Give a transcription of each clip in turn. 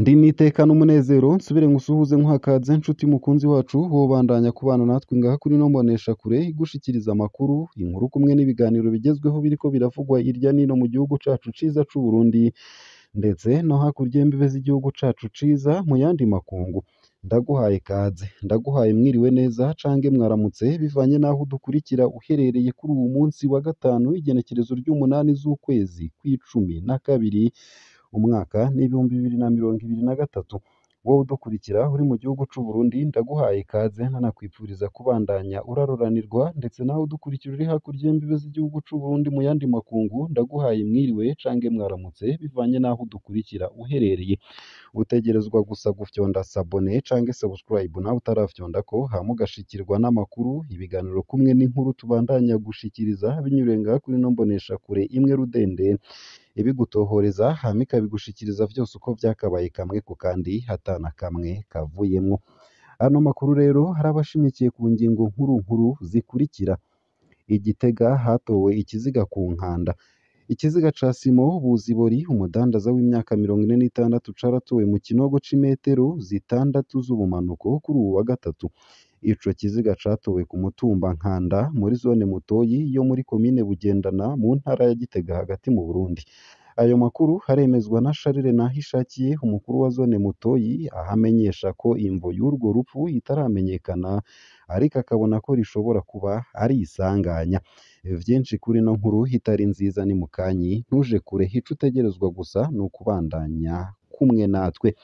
Ndi n'iteka n'umunezero nsubire ngusuhuze nkuhakaze nshuti mukunzi wacu wobandanya kubana natwe ngaha kuri ino mboneshakure igushikiriza amakuru, inkuru kumwe n'ibiganiro bigezweho biriko biravugwa hirya n'ino mu gihugu cacu ciza c'u Burundi ndetse no hakurya y'imbibe z'igihugu cacu ciza mu yandi makungu. Ndaguhaye kaze, ndaguhaye mwiriwe neza cange mwaramutse bivanye n'aho udukurikira uherereye kuri uwu munsi wa gatanu w'igenekerezo ry'umunani z'ukwezi kw'icumi na kabiri umwaka n'2023. Wowe udukurikira uri mu gihugu c'u Burundi ndaguhaye ikaze nanakwipfuriza kubandanya uraroranirwa, ndetse nawe udukurikira uri hakurya y'imbibe z'igihugu c'u Burundi mu yandi makungu ndaguhaye mwiriwe cange mwaramutse bivanye n'aho udukurikira uherereye. Utegerezwa gusa gufyonda sabone cange subscribe nawe utarafyondako hama ugashikirwa n'amakuru, ibiganiro kumwe n'inkuru tubandanya gushikiriza binyuriye ngaha kuri ino mboneshakure imwe rudende ibigutohoreza hama ikabigushikiriza vyose uko vyakabaye kamwe ku kandi hatana kamwe kavuyemwo. Ano makuru rero harabashimikiye ku ngingo nkuru nkuru zikurikira: I Gitega hatowe ikiziga ku Nkanda. Ikiziga ca Simo Buzibori, umudandaza w'imyaka 46 caratowe mu kinogo c'imetero 6 z'ubumanuko kuri uwu wa gatatu. Ico kiziga catowe ku mutumba Nkanda muri zone Mutoyi yo muri komine Bugendana mu ntara ya Gitega hagati mu Burundi. Ayo makuru aremezwa na Charles Nahishakiye, umukuru wa zone Mutoyi, aho amenyesha ko imvo y'urwo rupfu itaramenyekana ariko akabona ko rishobora kuba ari isanganya. Vyinshi kuri ino nkuru itari nziza ni mukanyi, ntuje kure, ico utegerezwa gusa ni ukubandanya kumwe natwe.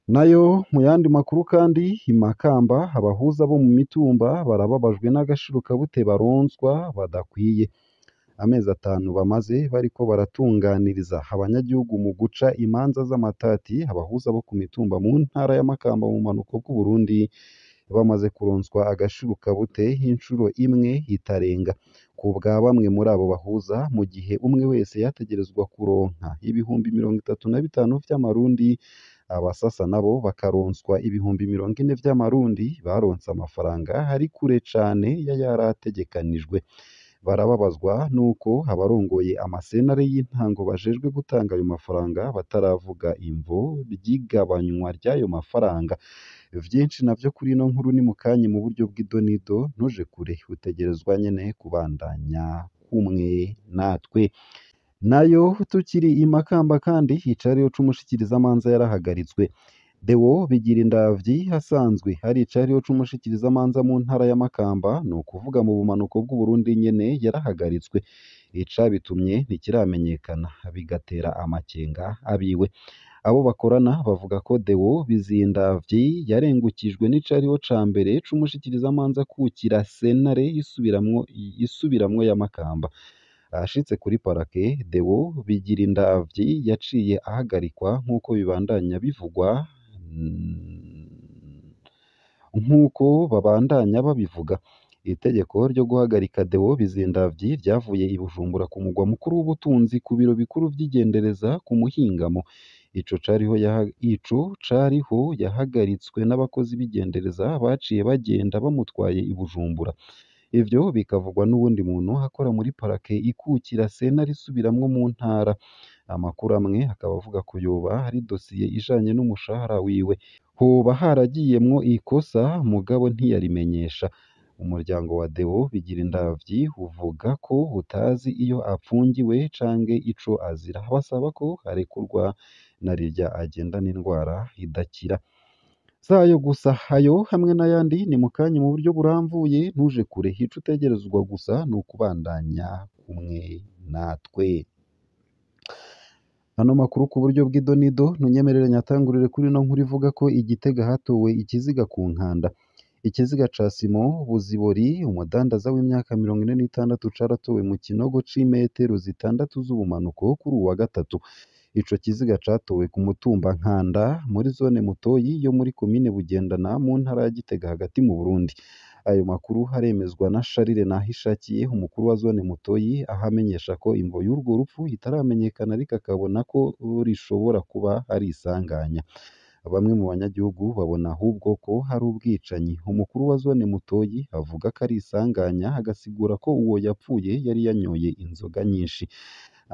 Nayo mu yandi makuru kandi, i Makamba abahuza bo mu mitumba barababajwe n'agashirukabute baronswa badakwiye. Amezi 5 bamaze bariko baratunganiriza abanyagihugu mu guca imanza z'amatati, abahuza bo ku mitumba mu ntara ya Makamba mu bumanuko bw'Uburundi bamaze kuronswa agashirukabute incuro imwe itarenga. Ku bwa bamwe muri abo bahuza, mu gihe umwe wese yategerezwa kuronka 35,000 vy'amarundi, abasasa nabo bakaronswa 40,000 vy'amarundi, baronse amafaranga ari kure cane y'ayarategekanijwe. Barababazwa nuko abarongoye amasenare y'intango bajejwe gutanga ayo mafaranga bataravuga imvo ry'igabanywa ry'ayo mafaranga. Vyinshi navyo kuri ino nkuru ni mukanyi mu buryo bw'idonido, ntuje kure, utegerezwa nyene kubandanya kumwe natwe. Nayo tukiri i Makamba kandi, icariho c'umushikirizamanza yarahagaritswe. Deo Bigirindavyi asanzwe ari icariho c'umushikirizamanza mu ntara ya Makamba, ni ukuvuga mu bumanuko bw'Uburundi nyene, yarahagaritswe. Icabitumye ntikiramenyekana, bigatera amakenga abiwe. Abo bakorana bavuga ko Deo Bizindavyi yarengukijwe n'icariho ca mbere c'umushikirizamanza kukira sentare isubiramwo ya Makamba. Ashitse kuri parake, Deo Bigirindavyi yaciye ahagarikwa nk'uko bibandanya bivugwa nk'uko babandanya babivuga. Itegeko ryo guhagarika Deo Bizindavyi ryavuye i Bujumbura ku mugwa mukuru w'ubutunzi ku biro bikuru vy'igendereza ku muhingamo. Ico cariho yahagaritswe n'abakozi b'igendereza baciye bagenda bamutwaye i Bujumbura. Ivyo bikavugwa n'uwundi muntu akora muri parake ikukira sentare isubiramwo mu ntara. Amakuru amwe akaba avuga ko yoba ari dosiye ijanye n'umushahara wiwe. Hoba haragiyemwo ikosa mugabo ntiyarimenyesha. Umuryango wa Deo Bigirindavyi uvuga ko utazi iyo apfungiwe cange ico azira. Basaba ko arekurwa narirya agendana indwara idakira. Sayo gusa, ayo hamwe n'ayandi ni mukanyi mu buryo buramvuye, ntuje kure, ico utegerezwa gusa ni ukubandanya kumwe natwe. Ano makuru ku buryo bw'idonido, ntunyemerere nyatangurire kuri ino nkuru ivuga ko i Gitega hatowe ikiziga ku Nkanda. Ikiziga ca Simo Buzibori, umudandaza w'imyaka 46 caratowe mu kinogo c'imetero 6 z'ubumanuko kuri uwu wa gatatu. Ico kiziga catowe ku mutumba Nkanda muri zone Mutoyi yo muri komine Bugendana mu ntara ya Gitega hagati mu Burundi. Ayo makuru aremezwa na Charles Nahishakiye, umukuru wa zone Mutoyi, aho amenyesha ko imvo y'urwo rupfu itaramenyekana ariko akabona ko rishobora kuba ari isanganya. Bamwe mu banyagihugu babona ahubwo ko hari ubwicanyi. Umukuru wa zone Mutoyi avuga ko ari isanganya, agasigura ko uwo yapfuye yari yanyoye inzoga nyinshi.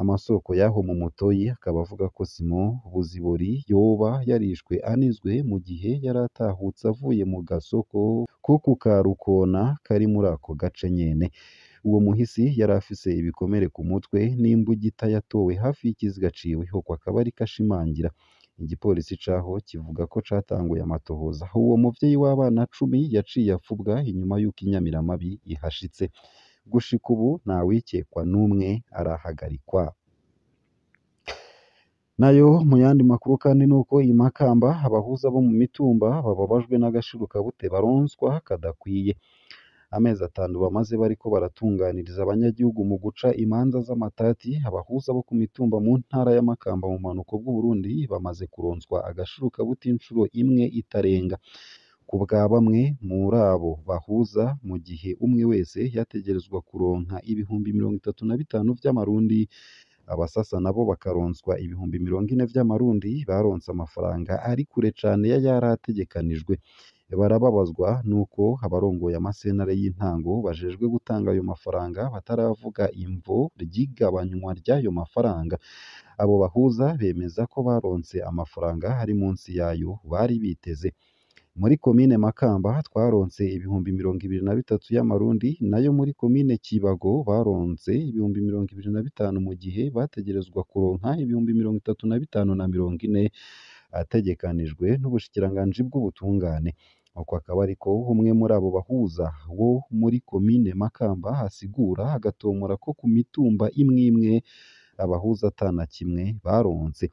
Amasoko y'aho mu Mutoyi akaba avuga ko Simon Buzibori yoba yarishwe anizwe mu gihe yari atahutse avuye mu gasoko ko ku Karukona kari muri ako gace nyene. Uwo muhisi yari afise ibikomere ku mutwe n'imbugita yatowe hafi y'ikiziga ciwe, uko akaba ariko ashimangira. Igipolisi caho kivuga ko catanguye amatohoza. Uwo muvyeyi w'abana 10 yaciye afubwa inyuma y'uko inyamiramabi ihashitse. Gushika ubu ntawikekwa n'umwe arahagarikwa. Nayo mu yandi makuru kandi nuko i Makamba abahuza bo mu mitumba bababajwe n'agashirukabute baronswa kadakwiye. Amezi 5 bamaze bariko baratunganiriza abanyagihugu mu guca imanza z'amatati, abahuza bo ku mitumba mu ntara ya Makamba mu bumanuko bw'Uburundi bamaze kuronswa agashirukabute incuro imwe itarenga. Ku bwa bamwe muri abo bahuza, mu gihe umwe wese yategerezwa kuronka 35,000 vy'amarundi, abasasa nabo bakaronswa 40,000 vy'amarundi, baronse amafaranga ari kure cane y'ayari ategekanijwe. Barababazwa nuko abarongoye amasentare y'intango bajejwe gutanga ayo mafaranga bataravuga imvo ry'igabanywa ry'ayo mafaranga. Abo bahuza bemeza ko baronse amafaranga ari munsi yayo bari biteze. Muri komine Makamba twaronse 23,000 y'amarundi, nayo muri komine Kibago baronse 25,000 mu gihe bategerezwa kuronka 35,040 ategekanijwe n'ubushikiranganji bw'ubutungane. Uko akaba ariko umwe muri abo bahuza wo muri komine Makamba asigura, agatomora ko ku mitumba imwe imwe abahuza ata na kimwe baronse.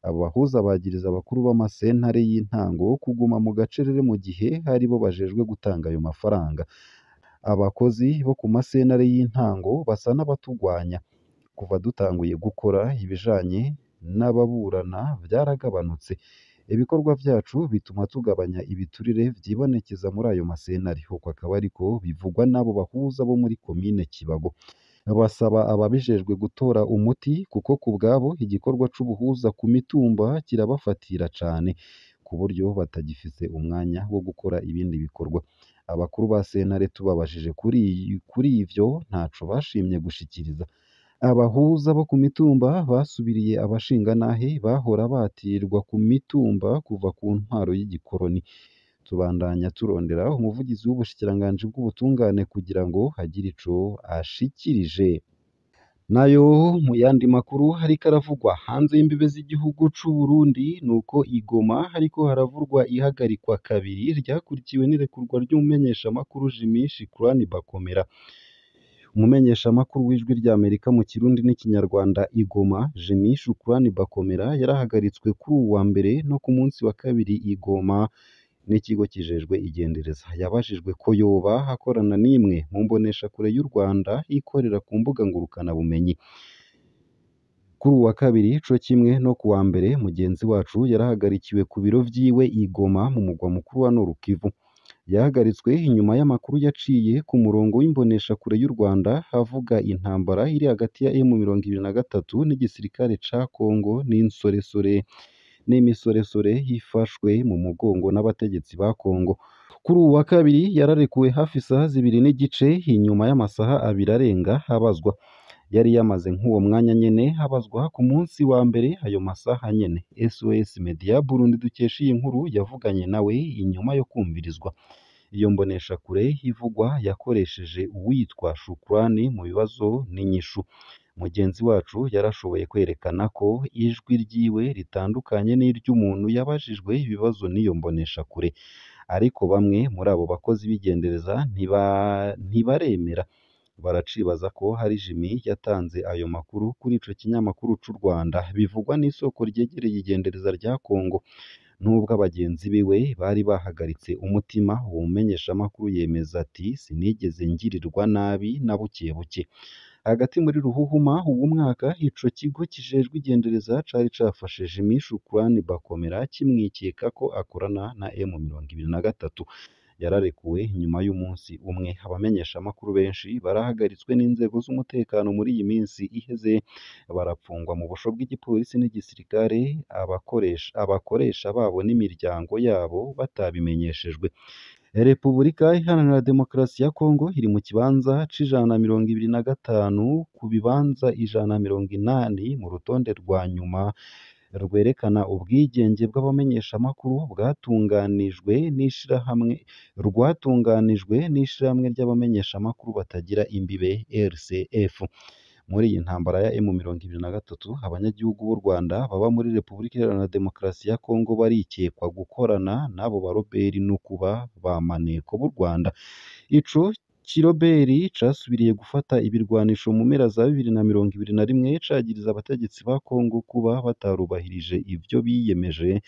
Abo bahuza bagiriza abakuru b'amasentare y'intango kuguma mu gacerere mu gihe aribo bajejwe gutanga ayo mafaranga. Abakozi bo ku masentare y'intango basa n'abatugwanya. Kuva dutanguye gukora ibijanye n'ababurana vyaragabanutse. Ibikorwa vyacu bituma tugabanya ibiturire vyibonekeza muri ayo masentare. Uko akaba ariko bivugwa n'abo bahuza bo muri komine Kibago. Basaba ababijejwe gutora umuti kuko ku bwabo igikorwa c'ubuhuza ku mitumba kirabafatira cane, ku buryo batagifise umwanya wo gukora ibindi bikorwa. Abakuru ba sentare tubabajije kuri ivyo ntaco bashimye gushikiriza. Abahuza bo ku mitumba basubiriye abashingantahe bahora batirwa ku mitumba kuva ku ntwaro y'igikoroni. Tubandanya turondera umuvugizi w'ubushikiranganji bw'ubutungane kugira ngo agire ico ashikirije. Nayo mu yandi makuru hariko aravugwa hanze y'imbibe z'igihugu c'u Burundi nuko i Goma hariko haravurwa ihagarikwa kabiri ryakurikiwe n'irekurwa ry'umumenyeshamakuru Jimmy Shukrani Bakomera. Umumenyeshamakuru w'Ijwi ry'Amerika mu Kirundi n'Ikinyarwanda i Goma, Jimmy Shukrani Bakomera, yarahagaritswe kuri uwu wa mbere no ku munsi wa kabiri i Goma n'ikigo kijejwe igendereza. Yabajijwe ko yoba akorana n'imwe mu mboneshakure y'u Rwanda ikorera ku mbuga ngurukanabumenyi. Kuri uwu wa kabiri co kimwe no ku wa mbere, mugenzi wacu yarahagarikiwe ku biro vyiwe i Goma mu mugwa mukuru wa Nord Kivu. Yahagaritswe inyuma y'amakuru yaciye ku murongo w'imboneshakure y'u Rwanda avuga intambara iri hagati ya M23 n'igisirikare ca Congo n'insoresore n'imisoresore ifashwe mu mugongo n'abategetsi ba Congo. Kuri uwu wa kabiri yararekuwe hafi isaha 2:15 inyuma y'amasaha 2 arenga abazwa. Yari yamaze nk'uwo mwanya nyene abazwa ku munsi wa mbere ayo masaha nyene. SOS Media Burundi dukesha iyi nkuru yavuganye nawe inyuma yo kumvirizwa. Iyo mboneshakure ivugwa yakoresheje uwitwa Shukrani mu bibazo n'inyishu. Mugenzi wacu yarashoboye kwerekana ko ijwi ryiwe ritandukanye n'iry'umuntu yabajijwe ibibazo n'iyo mboneshakure. Ariko bamwe muri abo bakozi b'igendereza ntibaremera. Baracibaza ko hari Jimmy yatanze ayo makuru kuri ico kinyamakuru c'u Rwanda. Bivugwa n'isoko ryegereye igendereza rya Congo. Nubwo abagenzi biwe bari bahagaritse umutima, uwo mumenyeshamakuru yemeza ati sinigeze ngirirwa nabi na buke buke. Hagati muri Ruhuhuma uwu mwaka, ico kigo kijejwe igendereza cari cafashe Jimmy Shukrani Bakomera kimwikeka ko akorana na M23. Yararekuwe nyuma y'umunsi umwe. Abamenyeshamakuru benshi barahagaritswe n'inzego z'umutekano muri iyi minsi iheze, barapfungwa mu busho bw'igipolisi n'igisirikare, abakoresha babo n'imiryango yabo batabimenyeshejwe. Repubulika Iharanira Demokarasi ya Kongo iri mu kibanza c'125 ku bibanza 180 mu rutonde rwa nyuma rwerekana ubwigenge bw'abamenyeshamakuru bwatunganijwe n'ishirahamwe rwatunganijwe n'ishirahamwe ry'abamenyeshamakuru batagira imbibe RCF. Muri iyi ntambara ya M23, abanyagihugu b'u Rwanda baba muri Repubulika Iharanira Demokarasi ya Kongo barikekwa gukorana n'abo baroberi no kuba ba maneko b'u Rwanda. Ico kiroberi casubiriye gufata ibirwanisho mu mpera za 2021 cagiriza abategetsi ba Kongo kuba batarubahirije ivyo biyemeje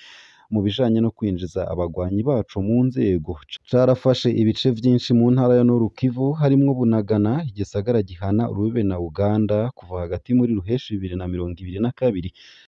mu bijanye no kwinjiza abagwanyi baco mu nzego. Carafashe ibice vyinshi mu ntara ya Nord Kivu harimwo Bunagana, igisagara gihana urubibe na Uganda, kuva hagati muri Ruheshi 2022.